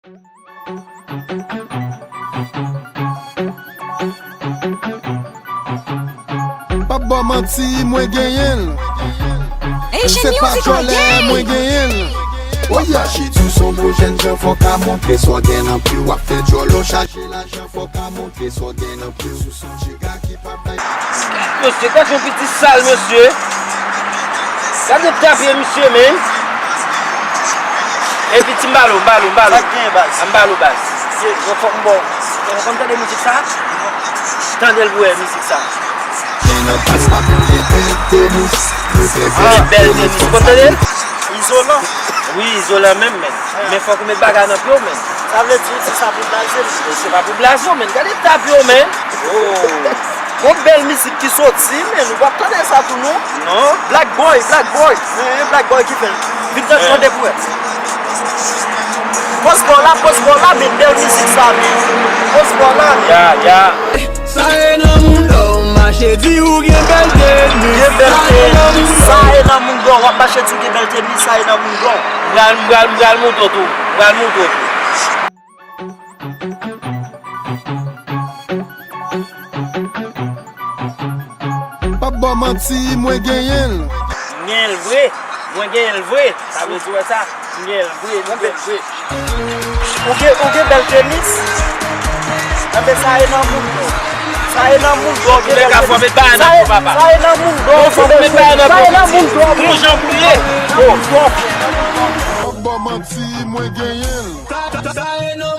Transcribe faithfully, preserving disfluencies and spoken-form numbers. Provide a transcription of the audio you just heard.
P ap ba w manti, mwen genyen l. Se pa djòlè, mwen genyen l. Oya, Chidi, w se yon bon jènjan, fò w ka montre sa w gen nan pye w. W ap fè djòlè w chache lajan, fò w ka montre sa w gen nan pye w. Sou son djega ki p ap bay. Mesye, gade yon piti sal, mesye. Gade tap misye, men. E piti, m ba l ou, m ba l ou, m ba l ou. Sa k gen, baz? M ba l ou, baz. Yo, yo, fòk m ba w. Ou konn tande mizik sa? Tande l pou wè mizik sa. Gen nan pas pa tande bèl tenis. Ah, bèl tenis, ou konn tande l? Izolan. Wi, izolan menm, men. Men fòk ou met bagay nan pye w, men. Sa vle di w di sa pou blaze m? Se pa pou blaze w, men. Gade tap yo, men. Oh. Gon bèl mizik ki soti, men nou p ap tande sa tou non. Non. Black Boy, Black Boy. Men, men Black Boy ki fè l. Vin tande pou wè. Pòs bò la, pòs bò la, men bèl mizik sa, men. Pòs bò la, men. Ya, ya. Sa e nan moun dò, mache di ou gen bèl tenis. Gen bèl tenis. Sa e nan moun dò, w ap mache di ou gen bèl tenis, sa e nan moun dò. M pral, m pral, m pral montre w tou. M pral montre w tou. P ap ba w manti, mwen genyen l. M genyen l vre. Mwen genyen l vre. Sa vle di w wè sa? M genyen l vre. M genyen l vre. Ou gen, ou gen bèl tenis? Enben, sa e nan moun dò. Sa e nan moun dò, ou gen bèl tenis. Sa e, sa e nan moun dò, ou gen bèl tenis. Sa e nan moun dò, ou gen bèl tenis. P ap ba w manti, mwen genyen l.